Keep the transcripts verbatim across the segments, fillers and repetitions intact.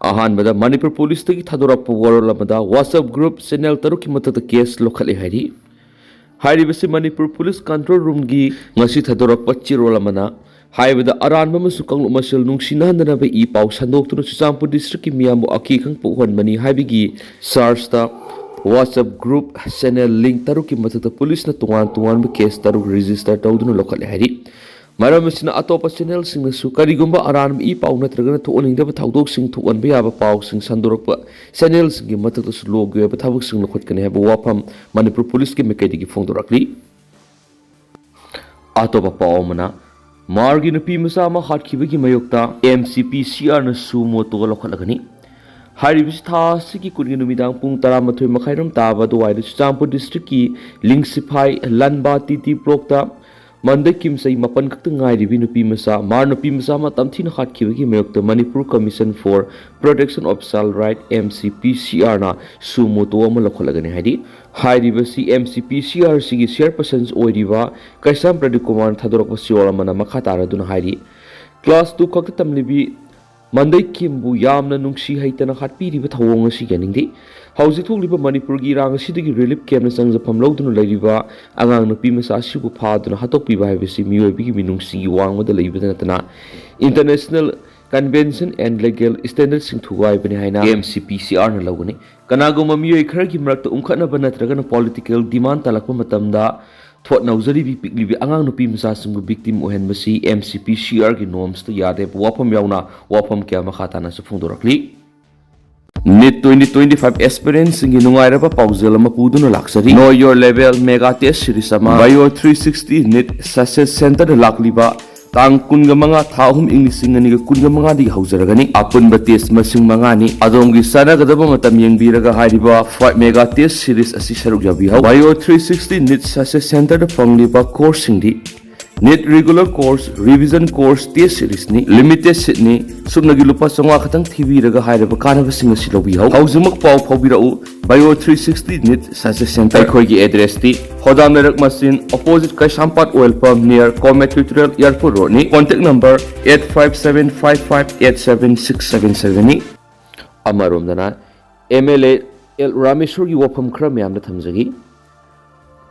ꯑꯍꯥꯟꯕꯗ, ꯃꯅꯤꯄꯨꯔ ꯄꯨꯂꯤꯁꯇꯒꯤ ꯊꯥꯗꯣꯔꯛꯄ ꯋꯥꯔꯣꯜ ꯑꯃꯗ WhatsApp group channel ꯇꯔꯨꯛꯀꯤ ꯃꯊꯛꯇ case ꯂꯧꯈꯠꯂꯦ ꯍꯥꯏꯔꯤ꯫ ꯍꯥꯏꯔꯤꯕꯁꯤ ꯃꯅꯤꯄꯨꯔ ꯄꯨꯂꯤꯁ control roomꯒꯤ ꯉꯁꯤ ꯊꯥꯗꯣꯔꯛꯄ ꯆꯦꯔꯣꯜ ꯑꯃꯅ ꯍꯥꯏꯕꯗ, ꯑꯔꯥꯟꯕ ꯑꯃꯁꯨꯡ ꯀꯥꯡꯂꯨꯞ ꯃꯁꯦꯜ ꯅꯨꯡꯁꯤꯅꯍꯟꯗꯅꯕ ꯏ ꯄꯥꯎ ꯁꯟꯗꯣꯛꯇꯨꯅ ꯆꯨꯔꯆꯥꯟꯄꯨꯔ districtꯀꯤ ꯃꯤꯌꯥꯝꯕꯨ ꯑꯀꯤ ꯑꯈꯪ ꯄꯣꯛꯍꯟꯕꯅꯤ ꯍꯥꯏꯕꯒꯤ chargeꯇ WhatsApp group channel link ꯇꯔꯨꯛꯀꯤ ꯃꯊꯛꯇ ꯄꯨꯂꯤꯁꯅ ꯇꯣꯉꯥꯟ ꯇꯣꯉꯥꯟꯕ case ꯇꯔꯨꯛ register ꯇꯧꯗꯨꯅ ꯂꯧꯈꯠꯂꯦ ꯍꯥꯏꯔꯤ꯫ ꯃꯔꯝ ꯑꯁꯤꯅ, ꯑꯇꯣꯞꯄ channelꯁꯤꯡꯅꯁꯨ ꯀꯔꯤꯒꯨꯝꯕ ꯑꯔꯥꯟꯕ ꯏ ꯄꯥꯎ ꯅꯠꯇ꯭ꯔꯒꯅ ꯊꯣꯛꯍꯟꯅꯤꯡꯗꯕ ꯊꯧꯗꯣꯛꯁꯤꯡ ꯊꯣꯛꯍꯟꯕ ꯌꯥꯕ ꯄꯥꯎꯁꯤꯡ ꯁꯟꯗꯣꯔꯛꯄ channelꯁꯤꯡꯒꯤ ꯃꯊꯛꯇꯁꯨ ꯂꯣꯒꯤ ꯑꯣꯏꯕ ꯊꯕꯛꯁꯤꯡ ꯂꯧꯈꯠꯀꯅꯤ ꯍꯥꯏꯕ ꯋꯥꯐꯝ ꯃꯅꯤꯄꯨꯔ ꯄꯨꯂꯤꯁꯀꯤ ꯃꯥꯏꯀꯩꯗꯒꯤ ꯐꯣꯡꯗꯣꯔꯛꯂꯤ꯫ ꯑꯇꯣꯞꯄ ꯄꯥꯎ ꯑꯃꯅ, ꯃꯥꯔꯒꯤ ꯅꯨꯄꯤ ꯃꯆꯥ ꯑꯃ ꯍꯥꯠꯈꯤꯕꯒꯤ ꯃꯥꯌꯣꯛꯇ MCPCRꯅ suo moto ꯂꯧꯈꯠꯂꯒꯅꯤ꯫ ꯍꯥꯏꯔꯤꯕꯁꯤ ꯊꯥ ꯑꯁꯤꯒꯤ ꯀꯨꯟꯒꯤ ꯅꯨꯃꯤꯗꯥꯡ ꯄꯨꯡ ꯇꯔꯥꯃꯥꯊꯣꯏ ꯃꯈꯥꯏꯔꯣꯝ ꯇꯥꯕ ꯑꯗꯨꯋꯥꯏꯗ ꯆꯨꯔꯆꯥꯟꯄꯨꯔ districtꯀꯤ ꯂꯤꯡꯁꯤꯐꯥꯏ ꯂꯟꯕꯥ TT blockꯇ ꯃꯟꯗꯀꯤꯝ ꯆꯍꯤ ꯃꯥꯄꯟ ꯈꯛꯇ ꯉꯥꯏꯔꯤꯕꯤ ꯅꯨꯄꯤ ꯃꯆꯥ, ꯃꯥꯔ ꯅꯨꯄꯤ ꯃꯆꯥ ꯑꯃ ꯇꯝꯊꯤꯅ ꯍꯥꯠꯈꯤꯕꯒꯤ ꯃꯥꯌꯣꯛꯇ Manipur Commission for Protection of Child Right, MCPCRꯅ suo moto ꯑꯃ ꯂꯧꯈꯠꯂꯒꯅꯤ ꯍꯥꯏꯔꯤ꯫ ꯍꯥꯏꯔꯤꯕꯁꯤ MCPCRꯁꯤꯒꯤ chairpersons ꯑꯣꯏꯔꯤꯕ ꯀꯩꯁꯥꯝ ꯄ꯭ꯔꯗꯤꯞ ꯀꯨꯃꯥꯔꯅ ꯊꯥꯗꯣꯔꯛꯄ ꯆꯦꯔꯣꯜ ꯑꯃꯅ ꯃꯈꯥ ꯇꯥꯔꯗꯨꯅ ꯍꯥꯏꯔꯤ, class two ꯈꯛꯇ ꯇꯝꯂꯤꯕꯤ ꯃꯟꯗꯩ ꯀꯤꯝꯕꯨ ꯌꯥꯝꯅ ꯅꯨꯡꯁꯤ ꯍꯩꯇꯅ ꯍꯥꯠꯄꯤꯔꯤꯕ ꯊꯧꯑꯣꯡ ꯑꯁꯤ ꯌꯥꯅꯤꯡꯗꯦ꯫ ꯍꯧꯖꯤꯛ ꯊꯣꯛꯂꯤꯕ ꯃꯅꯤꯄꯨꯔꯒꯤ ꯏꯔꯥꯡ ꯑꯁꯤꯗꯒꯤ relief campꯅ ꯆꯪꯖꯐꯝ ꯂꯧꯗꯨꯅ ꯂꯩꯔꯤꯕ ꯑꯉꯥꯡ ꯅꯨꯄꯤ ꯃꯆꯥ ꯑꯁꯤꯕꯨ ꯐꯥꯗꯨꯅ ꯍꯥꯠꯇꯣꯛꯄꯤꯕ ꯍꯥꯏꯕꯁꯤ ꯃꯤꯑꯣꯏꯕꯒꯤ ꯃꯤꯅꯨꯡꯁꯤꯒꯤ ꯋꯥꯡꯃꯗ ꯂꯩꯕꯗ ꯅꯠꯇꯅ international convention and legal standardꯁꯤꯡ ꯊꯨꯒꯥꯏꯕꯅꯤ ꯍꯥꯏꯅ MCPCRꯅ ꯂꯧꯒꯅꯤ꯫ ꯀꯅꯥꯒꯨꯝꯕ ꯃꯤꯑꯣꯏ ꯈꯔꯒꯤ ꯃꯔꯛꯇ ꯎꯪꯈꯠꯅꯕ ꯅꯠꯇ꯭ꯔꯒꯅ political demand ꯇꯥꯜꯂꯛꯄ ꯃꯇꯝꯗ ꯊꯣꯠ ꯅꯧꯖꯔꯤꯕꯤ ꯄꯤꯛꯂꯤꯕꯤ ꯑꯉꯥꯡ ꯅꯨꯄꯤ ꯃꯆꯥꯁꯤꯡꯕꯨ victim ꯑꯣꯏꯍꯟꯕꯁꯤ MCPCRꯒꯤ normsꯇ ꯌꯥꯗꯦ ꯍꯥꯏꯕ ꯋꯥꯐꯝ ꯌꯥꯎꯅ ꯋꯥꯐꯝ ꯀꯌꯥ ꯃꯈꯥ ꯇꯥꯅꯁꯨ ꯐꯣꯡꯗꯣꯔꯛꯂꯤ꯫ NEET twenty twenty-five aspirantꯁꯤꯡꯒꯤ ꯅꯨꯡꯉꯥꯏꯔꯕ ꯄꯥꯎꯖꯦꯜ ꯑꯃ ꯄꯨꯗꯨꯅ ꯂꯥꯛꯆꯔꯤ꯫ Know Your Level mega test series ꯑꯃ Bio three sixty NEET success centerꯗ ꯂꯥꯛꯂꯤꯕ ꯇꯥꯡ ꯀꯨꯟꯒ ꯃꯉꯥ, ꯊꯥ ꯑꯍꯨꯝ, ꯏꯪ ꯂꯤꯁꯤꯡ ꯑꯅꯤꯒ ꯀꯨꯟꯒ ꯃꯉꯥꯗꯒꯤ ꯍꯧꯖꯔꯒꯅꯤ꯫ ꯑꯄꯨꯟꯕ test ꯃꯁꯤꯡ ꯃꯉꯥꯅꯤ꯫ ꯑꯗꯣꯝꯒꯤ ꯆꯥꯟꯅꯒꯗꯕ ꯃꯇꯝ ꯌꯦꯡꯕꯤꯔꯒ ꯍꯥꯏꯔꯤꯕ five mega test series ꯑꯁꯤ ꯁꯔꯨꯛ ꯌꯥꯕꯤꯍꯧ꯫ Bio three sixty NEET success centerꯗ ꯐꯪꯂꯤꯕ courseꯁꯤꯡꯗꯤ NEET regular course, revision course, test seriesꯅꯤ, limited seatꯅꯤ, ꯁꯨꯞꯅꯒꯤ ꯂꯨꯄꯥ ꯆꯥꯝꯃꯉꯥ ꯈꯛꯇꯪ ꯊꯤꯕꯤꯔꯒ ꯍꯥꯏꯔꯤꯕ ꯀꯥꯟꯅꯕꯁꯤꯡ ꯑꯁꯤ ꯂꯧꯕꯤꯍꯧ꯫ ꯍꯧꯖꯤꯛꯃꯛ ꯄꯥꯎ ꯐꯥꯎꯕꯤꯔꯛꯎ꯫ Bio three sixty NEET success center꯫ ꯑꯩꯈꯣꯏꯒꯤ addressꯇꯤ ꯍꯣꯗꯥꯝ ꯂꯩꯔꯛ ꯃꯆꯤꯟ, opposite ꯀꯩꯁꯥꯝꯄꯥꯠ oil pump, near Comet Tutorial Airport roadꯅꯤ꯫ Contact number eight five seven five five eight seven six seven sevenꯅꯤ꯫ ꯑꯃꯔꯣꯝꯗꯅ MLA ꯑꯦꯜ ꯔꯥꯃꯦꯁꯣꯔꯒꯤ ꯋꯥꯐꯝ ꯈꯔ ꯃꯌꯥꯝꯗ ꯊꯝꯖꯒꯦ꯫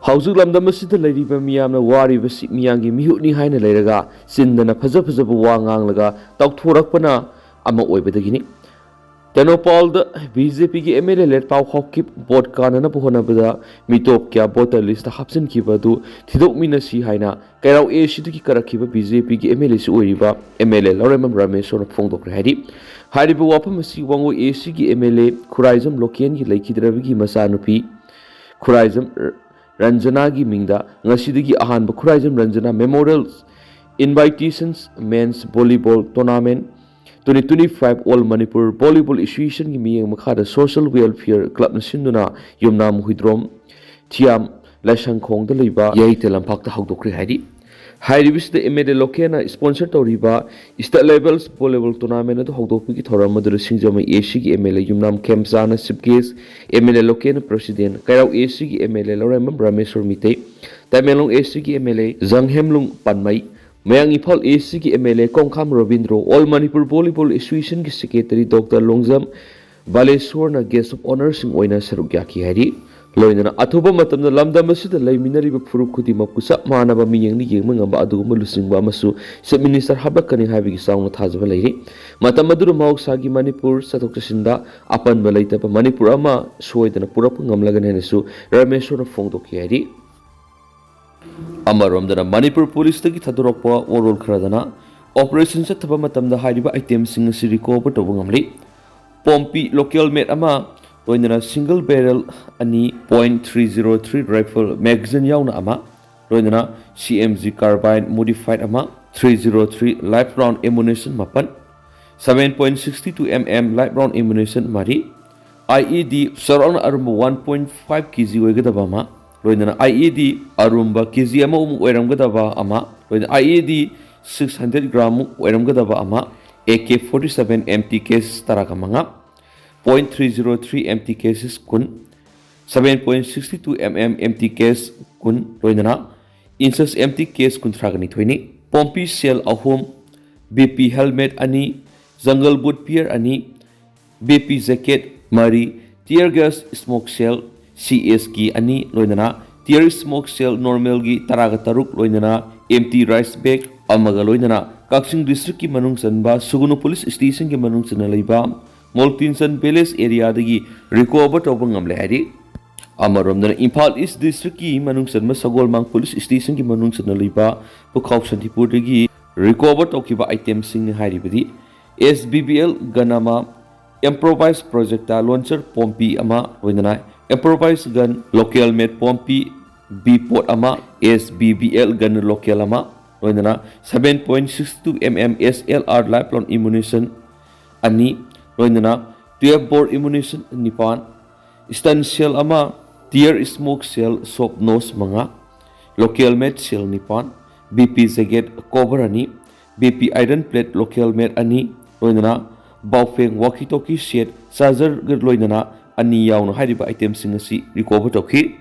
ꯍꯧꯖꯤꯛ ꯂꯝꯗꯝ ꯑꯁꯤꯗ ꯂꯩꯔꯤꯕ ꯃꯤꯌꯥꯝꯅ ꯋꯥꯔꯤꯕꯁꯤ ꯃꯤꯌꯥꯝꯒꯤ ꯃꯤꯍꯨꯠꯅꯤ ꯍꯥꯏꯅ ꯂꯩꯔꯒ ꯆꯤꯟꯗꯅ ꯐꯖ ꯐꯖꯕ ꯋꯥ ꯉꯥꯡꯂꯒ ꯇꯧꯊꯣꯔꯛꯄꯅ ꯑꯃ ꯑꯣꯏꯕꯗꯒꯤꯅꯤ꯫ ꯇꯦꯡꯅꯧꯄꯥꯜꯗ BJPꯒꯤ MLA ꯂꯦꯇꯥꯎ ꯍꯥꯎꯀꯤꯞ ꯚꯣꯠ ꯀꯥꯅꯅꯕ ꯍꯣꯠꯅꯕꯗ ꯃꯤꯇꯣꯞ ꯀꯌꯥ ꯚꯣꯇꯔ ꯂꯤꯁꯇ ꯍꯥꯞꯆꯤꯟꯈꯤꯕ ꯑꯗꯨ ꯊꯤꯗꯣꯛꯃꯤꯟꯅꯁꯤ ꯍꯥꯏꯅ ꯀꯩꯔꯥꯎ ACꯗꯒꯤ ꯀꯥꯔꯛꯈꯤꯕ BJPꯒꯤ MLAꯁꯨ ꯑꯣꯏꯔꯤꯕ MLA ꯂꯧꯔꯦꯝꯕꯝ ꯔꯥꯃꯦꯁꯣꯔꯅ ꯐꯣꯡꯗꯣꯛꯈ꯭ꯔꯦ ꯍꯥꯏꯔꯤ꯫ ꯍꯥꯏꯔꯤꯕ ꯋꯥꯐꯝ ꯑꯁꯤ ꯋꯥꯉꯨ ACꯒꯤ MLA ꯈꯨꯔꯥꯏꯖꯝ ꯂꯣꯀꯦꯟꯒꯤ ꯂꯩꯈꯤꯗ꯭ꯔꯕꯒꯤ ꯃꯆꯥꯅꯨꯄꯤ ꯈꯨꯔꯥꯏꯖꯝ ꯔꯟꯖꯅꯥꯒꯤ ꯃꯤꯡꯗ ꯉꯁꯤꯗꯒꯤ ꯑꯍꯥꯟꯕ Khuraijam Ranjana Memorial Invitations Men's Volleyball Tournament twenty twenty-five All Manipur Volleyball Associationꯒꯤ ꯃꯤꯠꯌꯦꯡ ꯃꯈꯥꯗ Social Welfare Clubꯅ ꯁꯤꯟꯗꯨꯅ ꯌꯨꯝꯅꯥꯝ ꯍꯨꯏꯗ꯭ꯔꯣꯝ ꯊꯤꯌꯥꯝ ꯂꯥꯏꯁꯪꯈꯣꯡꯗ ꯂꯩꯕ ꯌꯥꯏꯇꯦ ꯂꯝꯄꯥꯛꯇ ꯍꯧꯗꯣꯛꯈ꯭ꯔꯦ ꯍꯥꯏꯔꯤ꯫ ꯍꯥꯏꯔꯤꯕꯁꯤꯗ MLA ꯂꯣꯀꯦꯟꯅ sponsor ꯇꯧꯔꯤꯕ State Level Volleyball Tournament ꯑꯗꯨ ꯍꯧꯗꯣꯛꯄꯒꯤ ꯊꯧꯔꯝ ꯑꯗꯨꯗ ꯁꯤꯡꯖꯃꯩ ACꯒꯤ MLA ꯌꯨꯝꯅꯥꯝ ꯈꯦꯝꯆꯥꯅ chief guest, MLA ꯂꯣꯀꯦꯟꯅ president, ꯀꯩꯔꯥꯎ ACꯒꯤ MLA ꯂꯧꯔꯦꯝꯕꯝ ꯔꯥꯃꯦꯁꯣꯔ ꯃꯤꯇꯩ, ꯇꯃꯦꯡꯂꯣꯡ ACꯒꯤ MLA ꯖꯪꯍꯦꯝꯂꯨꯡ ꯄꯥꯟꯃꯩ, ꯃꯌꯥꯡ Imphal ACꯒꯤ MLA ꯀꯣꯡꯈꯥꯝ ꯔꯕꯤꯟꯗ꯭ꯔꯣ, All Manipur Volleyball Associationꯒꯤ secretary Doctor Longjam ꯕꯥꯂꯦꯁꯣꯔꯅ guest of honourꯁꯤꯡ ꯑꯣꯏꯅ ꯁꯔꯨꯛ ꯌꯥꯈꯤ ꯍꯥꯏꯔꯤ꯫ ꯂꯣꯏꯅꯅ ꯑꯊꯨꯕ ꯃꯇꯝꯗ ꯂꯝꯗꯝ ꯑꯁꯤꯗ ꯂꯩꯃꯤꯟꯅꯔꯤꯕ ꯐꯨꯔꯨꯞ ꯈꯨꯗꯤꯡꯃꯛꯄꯨ ꯆꯞ ꯃꯥꯟꯅꯕ ꯃꯤꯠꯌꯦꯡꯗ ꯌꯦꯡꯕ ꯉꯝꯕ ꯑꯗꯨꯒꯨꯝꯕ ꯂꯨꯆꯤꯡꯕ ꯑꯃꯁꯨ chief minister ꯍꯥꯞꯂꯛꯀꯅꯤ ꯍꯥꯏꯕꯒꯤ ꯆꯥꯎꯅ ꯊꯥꯖꯕ ꯂꯩꯔꯤ꯫ ꯃꯇꯝ ꯑꯗꯨꯗ ꯃꯍꯧꯁꯥꯒꯤ ꯃꯅꯤꯄꯨꯔ ꯆꯠꯊꯣꯛ ꯆꯠꯁꯤꯟꯗ ꯑꯄꯟꯕ ꯂꯩꯇꯕ ꯃꯅꯤꯄꯨꯔ ꯑꯃ ꯁꯣꯏꯗꯅ ꯄꯨꯔꯛꯄ ꯉꯝꯂꯒꯅꯤ ꯍꯥꯏꯅꯁꯨ ꯔꯥꯃꯦꯁꯣꯔꯅ ꯐꯣꯡꯗꯣꯛꯈꯤ ꯍꯥꯏꯔꯤ꯫ ꯑꯃꯔꯣꯝꯗꯅ ꯃꯅꯤꯄꯨꯔ ꯄꯨꯂꯤꯁꯇꯒꯤ ꯊꯥꯗꯣꯔꯛꯄ ꯋꯥꯔꯣꯜ ꯈꯔꯗꯅ operation ꯆꯠꯊꯕ ꯃꯇꯝꯗ ꯍꯥꯏꯔꯤꯕ itemꯁꯤꯡ ꯑꯁꯤ recover ꯇꯧꯕ ꯉꯝꯂꯤ꯫ ꯄꯣꯝꯄꯤ local made ꯑꯃ, ꯂꯣꯏꯅꯅ single barrel ꯑꯅꯤ, point three zero three rifle magazine ꯌꯥꯎꯅ ꯑꯃ, ꯂꯣꯏꯅꯅ CMG carbine modified ꯑꯃ, three zero three live round ammunition ꯃꯥꯄꯟ, seven point six two mm live round ammunition ꯃꯔꯤ, IED ꯆꯥꯎꯔꯥꯛꯅ ꯑꯔꯨꯝꯕ one point five kg ꯑꯣꯏꯒꯗꯕ ꯑꯃ, ꯂꯣꯏꯅꯅ IED ꯑꯔꯨꯝꯕ KG ꯑꯃꯃꯨꯛ ꯑꯣꯏꯔꯝꯒꯗꯕ ꯑꯃ, ꯂꯣꯏꯅꯅ IED six hundred gram ꯃꯨꯛ ꯑꯣꯏꯔꯝꯒꯗꯕ ꯑꯃ, AK forty seven empty case ꯇꯔꯥꯒ ꯃꯉꯥ, point three zero three empty cases ꯀꯨꯟ, seven point six two mm empty case ꯀꯨꯟ, ꯂꯣꯏꯅꯅ INSUS empty case ꯀꯨꯟꯊ꯭ꯔꯥꯒ ꯅꯤꯊꯣꯏꯅꯤ꯫ ꯄꯣꯝꯄꯤ shell ꯑꯍꯨꯝ, BP helmet ꯑꯅꯤ, jungle boot pair ꯑꯅꯤ, ꯕꯤ ꯄꯤ ꯖꯦꯀꯦꯠ ꯃꯔꯤ, tear gas smoke shell, C S ꯀꯤ ꯑꯅꯤ, ꯂꯣꯏꯅꯅ tear smoke shell normalꯒꯤ ꯇꯔꯥꯒ ꯇꯔꯨꯛ, ꯂꯣꯏꯅꯅ empty rice bag ꯑꯃꯒ ꯂꯣꯏꯅꯅ ꯀꯛꯆꯤꯡ districtꯀꯤ ꯃꯅꯨꯡ ꯆꯟꯕ ꯁꯨꯒꯨꯅꯨ police stationꯒꯤ ꯃꯅꯨꯡ ꯆꯟꯅ ꯂꯩꯕ ꯃꯣꯜꯇꯤꯟꯁꯟ village areaꯗꯒꯤ recover ꯇꯧꯕ ꯉꯝꯂꯦ ꯍꯥꯏꯔꯤ꯫ ꯑꯃꯔꯣꯝꯗꯅ ꯏꯝꯐꯥꯜ East districtꯀꯤ ꯃꯅꯨꯡ ꯆꯟꯕ ꯁꯒꯣꯜꯃꯥꯡ police stationꯒꯤ ꯃꯅꯨꯡ ꯆꯟꯅ ꯂꯩꯕ ꯄꯨꯈꯥꯎ ꯁꯥꯟꯇꯤꯄꯨꯔꯗꯒꯤ recover ꯇꯧꯈꯤꯕ itemꯁꯤꯡ ꯍꯥꯏꯔꯤꯕꯗꯤ S B B L gun ꯑꯃ, improvised projectile launcher ꯄꯣꯝꯄꯤ ꯑꯃ, ꯂꯣꯏꯅꯅ improvised gun local made Pompey B pot ꯑꯃ, S B B L gun local ꯑꯃ, ꯂꯣꯏꯅꯅ seven point six two M M S L R live round ammunition ꯑꯅꯤ, ꯂꯣꯏꯅꯅ twelve bore ammunition ꯅꯤꯄꯥꯟ, stun shell ꯑꯃ, tear smoke shell soft nose ꯃꯉꯥ, local made shell ꯅꯤꯄꯥꯟ, B P jacket cover ꯑꯅꯤ, B P iron plate local made ꯑꯅꯤ, ꯂꯣꯏꯅꯅ ꯕꯥꯎꯐꯦꯡ walkie talkie set, chargerꯒ ꯂꯣꯏꯅꯅ ꯑꯅꯤ ꯌꯥꯎꯅ ꯍꯥꯏꯔꯤꯕ itemꯁꯤꯡ ꯑꯁꯤ recover ꯇꯧꯈꯤ꯫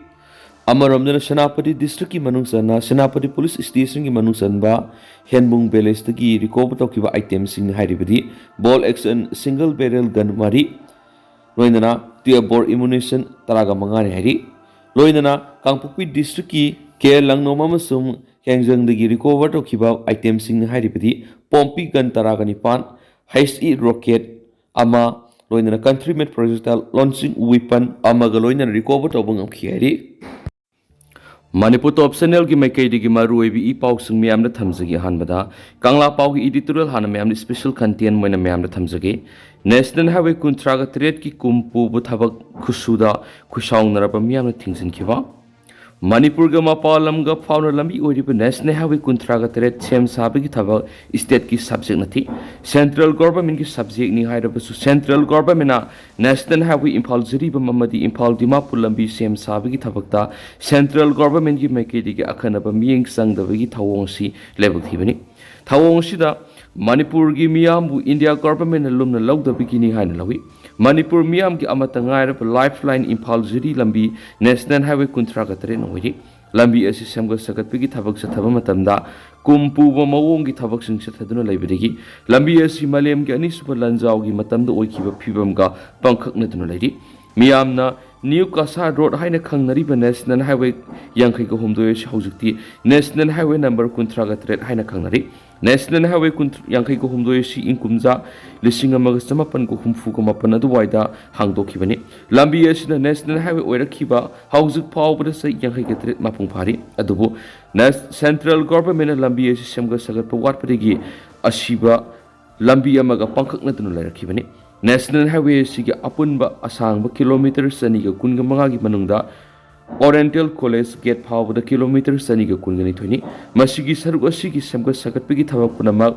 ꯑꯃꯔꯣꯝꯗꯅ ꯁꯦꯅꯥꯄꯇꯤ districtꯀꯤ ꯃꯅꯨꯡ ꯆꯟꯅ ꯁꯦꯅꯥꯄꯇꯤ police stationꯒꯤ ꯃꯅꯨꯡ ꯆꯟꯕ ꯍꯦꯟꯕꯨꯡ villageꯇꯒꯤ recover ꯇꯧꯈꯤꯕ itemꯁꯤꯡ ꯍꯥꯏꯔꯤꯕꯗꯤ bolt action single barrel gun ꯃꯔꯤ, ꯂꯣꯏꯅꯅ twelve bore ammunition ꯇꯔꯥꯒ ꯃꯉꯥꯅꯤ ꯍꯥꯏꯔꯤ꯫ ꯂꯣꯏꯅꯅ ꯀꯥꯡꯄꯣꯛꯄꯤ districtꯀꯤ ꯀꯦ ꯂꯪꯅꯣꯝ ꯑꯃꯁꯨꯡ ꯍꯦꯡꯖꯪꯗꯒꯤ recover ꯇꯧꯈꯤꯕ itemꯁꯤꯡ ꯍꯥꯏꯔꯤꯕꯗꯤ ꯄꯣꯝꯄꯤ gun ꯇꯔꯥꯒ ꯅꯤꯄꯥꯟ, H E rocket ꯑꯃ, ꯂꯣꯏꯅꯅ country made projectile launching weapon ꯑꯃꯒ ꯂꯣꯏꯅꯅ recover ꯇꯧꯕ ꯉꯝꯈꯤ ꯍꯥꯏꯔꯤ꯫ ꯃꯅꯤꯄꯨꯔ Top Channelꯒꯤ ꯃꯥꯏꯀꯩꯗꯒꯤ ꯃꯔꯨꯑꯣꯏꯕ ꯏ ꯄꯥꯎꯁꯤꯡ ꯃꯌꯥꯝꯗ ꯊꯝꯖꯒꯦ꯫ ꯑꯍꯥꯟꯕꯗ ꯀꯪꯂꯥ ꯄꯥꯎꯒꯤ editorial ꯍꯥꯟꯅ ꯃꯌꯥꯝꯗ special content ꯑꯣꯏꯅ ꯃꯌꯥꯝꯗ ꯊꯝꯖꯒꯦ꯫ National Highway ꯀꯨꯟꯊ꯭ꯔꯥꯒ ꯇꯔꯦꯠꯀꯤ ꯀꯨꯝ ꯄꯨꯕ ꯊꯕꯛ ꯈꯨꯁꯨꯗ ꯈꯨꯁꯥꯎꯅꯔꯕ ꯃꯤꯌꯥꯝꯅ ꯊꯤꯡꯖꯤꯟꯈꯤꯕ꯫ ꯃꯅꯤꯄꯨꯔꯒ ꯃꯄꯥꯟ ꯂꯝꯒ ꯐꯥꯎꯅ ꯂꯝꯕꯤ ꯑꯣꯏꯔꯤꯕ National Highway ꯀꯨꯟꯊ꯭ꯔꯥꯒ ꯇꯔꯦꯠ ꯁꯦꯝ ꯁꯥꯕꯒꯤ ꯊꯕꯛ stateꯀꯤ subject ꯅꯠꯇꯦ, central governmentꯀꯤ subjectꯅꯤ ꯍꯥꯏꯔꯕꯁꯨ central governmentꯅ National Highway Imphal Jiribam ꯑꯃꯗꯤ ꯏꯝꯐꯥꯜ ꯗꯤꯃꯥꯄꯨꯔ ꯂꯝꯕꯤ ꯁꯦꯝ ꯁꯥꯕꯒꯤ ꯊꯕꯛꯇ central governmentꯀꯤ ꯃꯥꯏꯀꯩꯗꯒꯤ ꯑꯈꯟꯅꯕ ꯃꯤꯠꯌꯦꯡ ꯆꯪꯗꯕꯒꯤ ꯊꯧꯑꯣꯡ ꯑꯁꯤ ꯂꯥꯏꯕꯛ ꯊꯤꯕꯅꯤ꯫ ꯊꯧꯑꯣꯡ ꯑꯁꯤꯗ ꯃꯅꯤꯄꯨꯔꯒꯤ ꯃꯤꯌꯥꯝꯕꯨ India governmentꯅ ꯂꯨꯝꯅ ꯂꯧꯗꯕꯒꯤꯅꯤ ꯍꯥꯏꯅ ꯂꯧꯏ꯫ ꯃꯅꯤꯄꯨꯔ ꯃꯤꯌꯥꯝꯒꯤ ꯑꯃꯠꯇ ꯉꯥꯏꯔꯕ lifeline ꯏꯝꯐꯥꯜ ꯖꯤꯔꯤ ꯂꯝꯕꯤ National Highway ꯀꯨꯟꯊ꯭ꯔꯥꯒ ꯇꯔꯦꯠꯅ ꯑꯣꯏꯔꯤ꯫ ꯂꯝꯕꯤ ꯑꯁꯤ ꯁꯦꯝꯒꯠ ꯁꯥꯒꯠꯄꯒꯤ ꯊꯕꯛ ꯆꯠꯊꯕ ꯃꯇꯝꯗ ꯀꯨꯝ ꯄꯨꯕ ꯃꯑꯣꯡꯒꯤ ꯊꯕꯛꯁꯤꯡ ꯆꯠꯊꯗꯨꯅ ꯂꯩꯕꯗꯒꯤ ꯂꯝꯕꯤ ꯑꯁꯤ ꯃꯥꯂꯦꯝꯒꯤ ꯑꯅꯤꯁꯨꯕ ꯂꯥꯟꯖꯥꯎꯒꯤ ꯃꯇꯝꯗ ꯑꯣꯏꯈꯤꯕ ꯐꯤꯕꯝꯒ ꯄꯥꯡꯈꯛꯅꯗꯨꯅ ꯂꯩꯔꯤ꯫ ꯃꯤꯌꯥꯝꯅ ꯅ꯭ꯌꯨ ꯀꯁꯥꯔ ꯔꯣꯗ ꯍꯥꯏꯅ ꯈꯪꯅꯔꯤꯕ ꯅꯦꯁꯅꯦꯜ ꯍꯥꯏꯋꯦ ꯌꯥꯡꯈꯩꯒ ꯍꯨꯝꯗꯣꯏ ꯑꯁꯤ ꯍꯧꯖꯤꯛꯇꯤ ꯅꯦꯁꯅꯦꯜ ꯍꯥꯏꯋꯦ ꯅꯝꯕꯔ ꯀꯨꯟꯊ꯭ꯔꯥꯒ ꯇꯔꯦꯠ ꯍꯥꯏꯅ ꯈꯪꯅꯔꯤ꯫ ꯅꯦꯁꯅꯦꯜ ꯍꯥꯏꯋꯦ ꯀꯨꯟ-, ꯌꯥꯡꯈꯩꯒ ꯍꯨꯝꯗꯣꯏ ꯑꯁꯤ ꯏꯪ ꯀꯨꯝꯖꯥ ꯂꯤꯁꯤꯡ ꯑꯃꯒ ꯆꯃꯥꯄꯟꯒ ꯍꯨꯝꯐꯨꯒ ꯃꯥꯄꯟ ꯑꯗꯨꯋꯥꯏꯗ ꯍꯥꯡꯗꯣꯛꯈꯤꯕꯅꯤ꯫ ꯂꯝꯕꯤ ꯑꯁꯤꯅ ꯅꯦꯁꯅꯦꯜ ꯍꯥꯏꯋꯦ ꯑꯣꯏꯔꯛꯈꯤꯕ ꯍꯧꯖꯤꯛ ꯐꯥꯎꯕꯗ ꯆꯍꯤ ꯌꯥꯡꯈꯩꯒ ꯇꯔꯦꯠ ꯃꯄꯨꯡ ꯐꯥꯔꯤ꯫ ꯑꯗꯨꯕꯨ ꯅꯦꯁ-, ꯁꯦꯟꯇ꯭ꯔꯦꯜ ꯒꯣꯚꯔꯟꯃꯦꯟꯠꯅ ꯂꯝꯕꯤ ꯑꯁꯤ ꯁꯦꯝꯒꯠ ꯁꯥꯒꯠꯄ ꯋꯥꯠꯄꯗꯒꯤ ꯑꯁꯤꯕ ꯂꯝꯕꯤ ꯑꯃꯒ ꯄꯥꯡꯈꯛꯅꯗꯨꯅ ꯂꯩꯔꯛꯈꯤꯕꯅꯤ꯫ ꯅꯦꯁꯅꯦꯜ ꯍꯥꯏꯋꯦ ꯑꯁꯤꯒꯤ ꯑꯄꯨꯟꯕ ꯑꯁꯥꯡꯕ ꯀꯤꯂꯣꯃꯤꯇꯔ ꯆꯅꯤꯒ ꯀꯨꯟꯒ ꯃꯉꯥꯒꯤ ꯃꯅꯨꯡꯗ ꯑꯣꯔꯤꯌꯦꯟꯇꯦꯜ ꯀꯣꯂꯦꯖ ꯒꯦꯠ ꯐꯥꯎꯕꯗ ꯀꯤꯂꯣꯃꯤꯇꯔ ꯆꯅꯤꯒ ꯀꯨꯟꯒ ꯅꯤꯊꯣꯏꯅꯤ꯫ ꯃꯁꯤꯒꯤ ꯁꯔꯨꯛ ꯑꯁꯤꯒꯤ ꯁꯦꯝꯒꯠ ꯁꯥꯒꯠꯄꯒꯤ ꯊꯕꯛ ꯄꯨꯝꯅꯃꯛ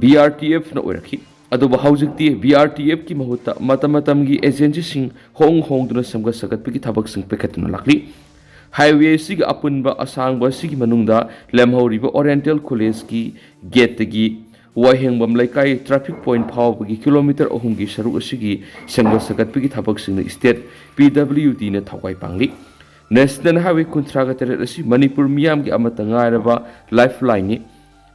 ꯕꯤ ꯑꯥꯔ ꯇꯤ ꯑꯦꯐꯅ ꯑꯣꯏꯔꯛꯈꯤ꯫ ꯑꯗꯨꯕꯨ ꯍꯧꯖꯤꯛꯇꯤ ꯕꯤ ꯑꯥꯔ ꯇꯤ ꯑꯦꯐꯀꯤ ꯃꯍꯨꯠꯇ ꯃꯇꯝ ꯃꯇꯝꯒꯤ ꯑꯦꯖꯦꯟꯁꯤꯁꯤꯡ ꯍꯣꯡ ꯍꯣꯡꯗꯨꯅ ꯁꯦꯝꯒꯠ ꯁꯥꯒꯠꯄꯒꯤ ꯊꯕꯛꯁꯤꯡ ꯄꯥꯏꯈꯠꯇꯨꯅ ꯂꯥꯛꯂꯤ꯫ ꯍꯥꯏꯋꯦ ꯑꯁꯤꯒꯤ ꯑꯄꯨꯟꯕ ꯑꯁꯥꯡꯕ ꯑꯁꯤꯒꯤ ꯃꯅꯨꯡꯗ ꯂꯦꯝꯍꯧꯔꯤꯕ ꯑꯣꯔꯤꯌꯦꯟꯇꯦꯜ ꯀꯣꯂꯦꯖꯀꯤ ꯒꯦꯠꯇꯒꯤ ꯋꯥꯍꯦꯡꯕꯝ ꯂꯩꯀꯥꯏ ꯇ꯭ꯔꯥꯐꯤꯛ ꯄꯣꯏꯟꯠ ꯐꯥꯎꯕꯒꯤ ꯀꯤꯂꯣꯃꯤꯇꯔ ꯑꯍꯨꯝꯒꯤ ꯁꯔꯨꯛ ꯑꯁꯤꯒꯤ ꯁꯦꯝꯒꯠ ꯁꯥꯒꯠꯄꯒꯤ ꯊꯕꯛꯁꯤꯡꯅ ꯁ꯭ꯇꯦꯠ ꯄꯤ ꯗꯕ꯭ꯂꯤꯌꯨ ꯗꯤꯅ ꯊꯋꯥꯏ ꯄꯥꯡꯂꯤ꯫ ꯅꯦꯁꯅꯦꯜ ꯍꯥꯏꯋꯦ ꯀꯨꯟꯊ꯭ꯔꯥꯒ ꯇꯔꯦꯠ ꯑꯁꯤ ꯃꯅꯤꯄꯨꯔ ꯃꯤꯌꯥꯝꯒꯤ ꯑꯃꯠꯇ ꯉꯥꯏꯔꯕ ꯂꯥꯏꯐ ꯂꯥꯏꯟꯅꯤ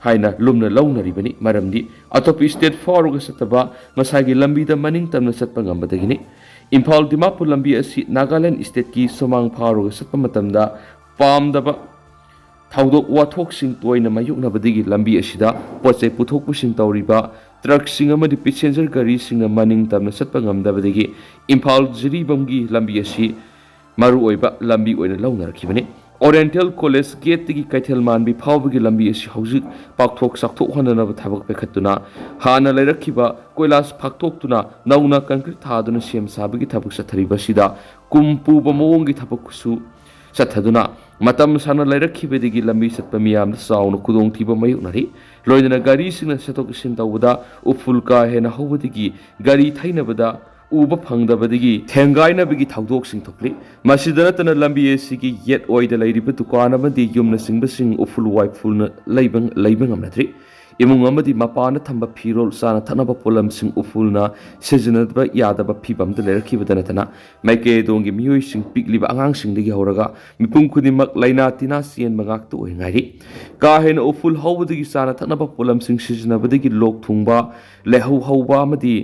ꯍꯥꯏꯅ ꯂꯨꯝꯅ ꯂꯧꯅꯔꯤꯕꯅꯤ꯫ ꯃꯔꯝꯗꯤ ꯑꯇꯣꯞꯄ ꯁ꯭ꯇꯦꯠ ꯐꯥꯎꯔꯒ ꯆꯠꯇꯕ ꯃꯁꯥꯒꯤ ꯂꯝꯕꯤꯗ ꯃꯅꯤꯡ ꯇꯝꯅ ꯆꯠꯄ ꯉꯝꯕꯗꯒꯤꯅꯤ꯫ ꯏꯝꯐꯥꯜ ꯗꯤꯃꯥꯄꯨꯔ ꯂꯝꯕꯤ ꯑꯁꯤ ꯅꯥꯒꯥꯂꯦꯟ ꯁ꯭ꯇꯦꯠꯀꯤ ꯁꯨꯃꯥꯡ ꯐꯥꯎꯔꯒ ꯆꯠꯄ ꯃꯇꯝꯗ ꯄꯥꯝꯗꯕ ꯊꯧꯗꯣꯛ ꯋꯥꯊꯣꯛꯁꯤꯡ ꯇꯣꯏꯅ ꯃꯥꯌꯣꯛꯅꯕꯗꯒꯤ ꯂꯝꯕꯤ ꯑꯁꯤꯗ ꯄꯣꯠ ꯆꯩ ꯄꯨꯊꯣꯛ ꯄꯨꯁꯤꯟ ꯇꯧꯔꯤꯕ ꯇ꯭ꯔꯛꯁꯤꯡ ꯑꯃꯗꯤ ꯄꯦꯁꯦꯟꯖꯔ ꯒꯥꯔꯤꯁꯤꯡꯅ ꯃꯅꯤꯡ ꯇꯝꯅ ꯆꯠꯄ ꯉꯝꯗꯕꯗꯒꯤ ꯏꯝꯐꯥꯜ ꯖꯤꯔꯤꯕꯥꯝꯒꯤ ꯂꯝꯕꯤ ꯑꯁꯤ ꯃꯔꯨꯑꯣꯏꯕ ꯂꯝꯕꯤ ꯑꯣꯏꯅ ꯂꯧꯅꯔꯛꯈꯤꯕꯅꯤ꯫ ꯑꯣꯔꯤꯌꯦꯟꯇꯦꯜ ꯀꯣꯂꯦꯖ ꯒꯦꯠꯇꯒꯤ ꯀꯩꯊꯦꯜ ꯃꯥꯟꯕꯤ ꯐꯥꯎꯕꯒꯤ ꯂꯝꯕꯤ ꯑꯁꯤ ꯍꯧꯖꯤꯛ ꯄꯥꯛꯊꯣꯛ ꯆꯥꯎꯊꯣꯛꯍꯟꯅꯅꯕ ꯊꯕꯛ ꯄꯥꯏꯈꯠꯇꯨꯅ ꯍꯥꯟꯅ ꯂꯩꯔꯛꯈꯤꯕ ꯀꯣꯏꯂꯥꯁ ꯐꯥꯛꯇꯣꯛꯇꯨꯅ ꯅꯧꯅ ꯀꯪꯀ꯭ꯔꯤꯠ ꯊꯥꯗꯨꯅ ꯁꯦꯝ ꯁꯥꯕꯒꯤ ꯊꯕꯛ ꯆꯠꯊꯔꯤꯕ ꯑꯁꯤꯗ ꯀꯨꯝ ꯄꯨꯕ ꯃꯑꯣꯡꯒꯤ ꯊꯕꯛꯁꯨ ꯆꯠꯊꯗꯨꯅ ꯃꯇꯝ ꯁꯥꯡꯅ ꯂꯩꯔꯛꯈꯤꯕꯗꯒꯤ ꯂꯝꯕꯤ ꯆꯠꯄ ꯃꯤꯌꯥꯝꯗ ꯆꯥꯎꯅ ꯈꯨꯗꯣꯡꯊꯤꯕ ꯃꯥꯌꯣꯛꯅꯔꯤ꯫ ꯂꯣꯏꯅꯅ ꯒꯥꯔꯤꯁꯤꯡꯅ ꯆꯠꯊꯣꯛ ꯆꯠꯁꯤꯟ ꯇꯧꯕꯗ ꯎꯐꯨꯜ ꯀꯥ ꯍꯦꯟꯅ ꯍꯧꯕꯗꯒꯤ ꯒꯥꯔꯤ ꯊꯩꯅꯕꯗ ꯎꯕ ꯐꯪꯗꯕꯗꯒꯤ ꯊꯦꯡꯒꯥꯏꯅꯕꯒꯤ ꯊꯧꯗꯣꯛꯁꯤꯡ ꯊꯣꯛꯂꯤ꯫ ꯃꯁꯤꯗ ꯅꯠꯇꯅ ꯂꯝꯕꯤ ꯑꯁꯤꯒꯤ ꯌꯦꯠ ꯑꯣꯏꯗ ꯂꯩꯔꯤꯕ ꯗꯨꯀꯥꯟ ꯑꯃꯗꯤ ꯌꯨꯝꯅꯆꯤꯡꯕꯁꯤꯡ ꯎꯐꯨꯜ ꯋꯥꯏꯐꯨꯜꯅ ꯂꯩꯕ, ꯂꯩꯕ ꯉꯝꯅꯗ꯭ꯔꯤ꯫ ꯏꯃꯨꯡ ꯑꯃꯗꯤ ꯃꯄꯥꯅ ꯊꯝꯕ ꯐꯤꯔꯣꯜ, ꯆꯥꯅ ꯊꯛꯅꯕ ꯄꯣꯠꯂꯝꯁꯤꯡ ꯎꯐꯨꯜꯅ ꯁꯤꯖꯤꯟꯅꯕ ꯌꯥꯗꯕ ꯐꯤꯕꯝꯗ ꯂꯩꯔꯛꯈꯤꯕꯗꯅ ꯅꯠꯇꯅ ꯃꯥꯏꯀꯩ ꯑꯗꯣꯝꯒꯤ ꯃꯤꯑꯣꯏꯁꯤꯡ, ꯄꯤꯛꯂꯤꯕ ꯑꯉꯥꯡꯁꯤꯡꯗꯒꯤ ꯍꯧꯔꯒ ꯃꯤꯄꯨꯝ ꯈꯨꯗꯤꯡꯃꯛ ꯂꯥꯏꯅꯥ ꯇꯤꯟꯅꯥ ꯆꯦꯟꯕ ꯉꯥꯛꯇ ꯑꯣꯏꯅꯉꯥꯏꯔꯤ꯫ ꯀꯥ ꯍꯦꯟꯅ ꯎꯐꯨꯜ ꯍꯧꯕꯗꯒꯤ ꯆꯥꯅ ꯊꯛꯅꯕ ꯄꯣꯠꯂꯝꯁꯤꯡ ꯁꯤꯖꯤꯟꯅꯕꯗꯒꯤ ꯂꯣꯛ ꯊꯨꯡꯕ, ꯂꯥꯏꯍꯧ ꯍꯧꯕ ꯑꯃꯗꯤ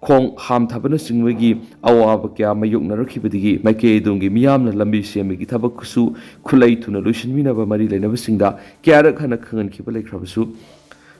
ꯈꯣꯡ ꯍꯥꯝꯊꯕꯅꯆꯤꯡꯕꯒꯤ ꯑꯋꯥꯕ ꯀꯌꯥ ꯃꯥꯌꯣꯛꯅꯔꯛꯈꯤꯕꯗꯒꯤ ꯃꯥꯏꯀꯩ ꯑꯗꯣꯝꯒꯤ ꯃꯤꯌꯥꯝꯅ ꯂꯝꯕꯤ ꯁꯦꯝꯕꯒꯤ ꯊꯕꯛꯁꯨ ꯈꯨꯠꯂꯩ ꯊꯨꯅ ꯂꯣꯏꯁꯤꯟꯕꯤꯅꯕ ꯃꯔꯤ ꯂꯩꯅꯕꯁꯤꯡꯗ ꯀꯌꯥꯔꯛ ꯍꯟꯅ ꯈꯪꯍꯟꯈꯤꯕ ꯂꯩꯈ꯭ꯔꯕꯁꯨ,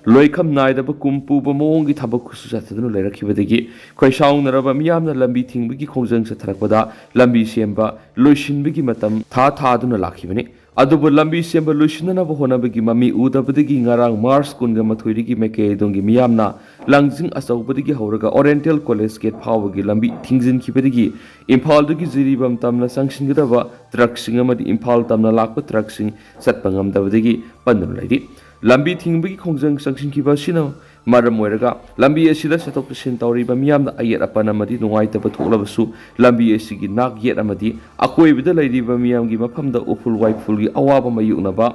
ꯂꯣꯏꯈꯝ ꯅꯥꯏꯗꯕ ꯀꯨꯝ ꯄꯨꯕ ꯃꯑꯣꯡꯒꯤ ꯊꯕꯛ ꯈꯨꯠꯁꯨ ꯆꯠꯊꯗꯨꯅ ꯂꯩꯔꯛꯈꯤꯕꯗꯒꯤ ꯈꯣꯏꯁꯥꯎꯅꯔꯕ ꯃꯤꯌꯥꯝꯅ ꯂꯝꯕꯤ ꯊꯤꯡꯕꯒꯤ ꯈꯣꯡꯖꯪ ꯆꯠꯊꯔꯛꯄꯗ ꯂꯝꯕꯤ ꯁꯦꯝꯕ ꯂꯣꯏꯁꯤꯟꯕꯒꯤ ꯃꯇꯝ ꯊꯥ ꯊꯥꯗꯨꯅ ꯂꯥꯛꯈꯤꯕꯅꯤ꯫ ꯑꯗꯨꯕꯨ ꯂꯝꯕꯤ ꯁꯦꯝꯕ ꯂꯣꯏꯁꯤꯟꯅꯅꯕ ꯍꯣꯠꯅꯕꯒꯤ ꯃꯃꯤ ꯎꯗꯕꯗꯒꯤ ꯉꯔꯥꯡ ꯃꯥꯔꯆ ꯀꯨꯟꯒ ꯃꯥꯊꯣꯏꯗꯒꯤ ꯃꯥꯏꯀꯩ ꯑꯗꯣꯝꯒꯤ ꯃꯤꯌꯥꯝꯅ ꯂꯥꯡꯖꯤꯡ ꯑꯆꯧꯕꯗꯒꯤ ꯍꯧꯔꯒ ꯑꯣꯔꯤꯌꯦꯟꯇꯦꯜ ꯀꯣꯂꯦꯖ ꯒꯦꯠ ꯐꯥꯎꯕꯒꯤ ꯂꯝꯕꯤ ꯊꯤꯡꯖꯤꯟꯈꯤꯕꯗꯒꯤ ꯏꯝꯐꯥꯜꯗꯒꯤ ꯖꯤꯔꯤꯕꯥꯝ ꯇꯝꯅ ꯆꯪꯁꯤꯟꯒꯗꯕ ꯇ꯭ꯔꯛꯁꯤꯡ ꯑꯃꯗꯤ ꯏꯝꯐꯥꯜ ꯇꯝꯅ ꯂꯥꯛꯄ ꯇ꯭ꯔꯛꯁꯤꯡ ꯆꯠꯄ ꯉꯝꯗꯕꯗꯒꯤ ꯄꯟꯗꯨꯅ ꯂꯩꯔꯤ꯫ ꯂꯝꯕꯤ ꯊꯤꯡꯕꯒꯤ ꯈꯣꯡꯖꯪ ꯆꯪꯁꯤꯟꯈꯤꯕ ꯑꯁꯤꯅ ꯃꯔꯝ ꯑꯣꯏꯔꯒ ꯂꯝꯕꯤ ꯑꯁꯤꯗ ꯆꯠꯊꯣꯛ ꯆꯠꯁꯤꯟ ꯇꯧꯔꯤꯕ ꯃꯤꯌꯥꯝꯗ ꯑꯌꯦꯠ ꯑꯄꯟ ꯑꯃꯗꯤ ꯅꯨꯡꯉꯥꯏꯇꯕ ꯊꯣꯛꯂꯕꯁꯨ, ꯂꯝꯕꯤ ꯑꯁꯤꯒꯤ ꯅꯥꯛ ꯌꯦꯠ ꯑꯃꯗꯤ ꯑꯀꯣꯏꯕꯗ ꯂꯩꯔꯤꯕ ꯃꯤꯌꯥꯝꯒꯤ ꯃꯐꯝꯗ ꯎꯐꯨꯜ ꯋꯥꯏꯐꯨꯜꯒꯤ ꯑꯋꯥꯕ ꯃꯥꯌꯣꯛꯅꯕ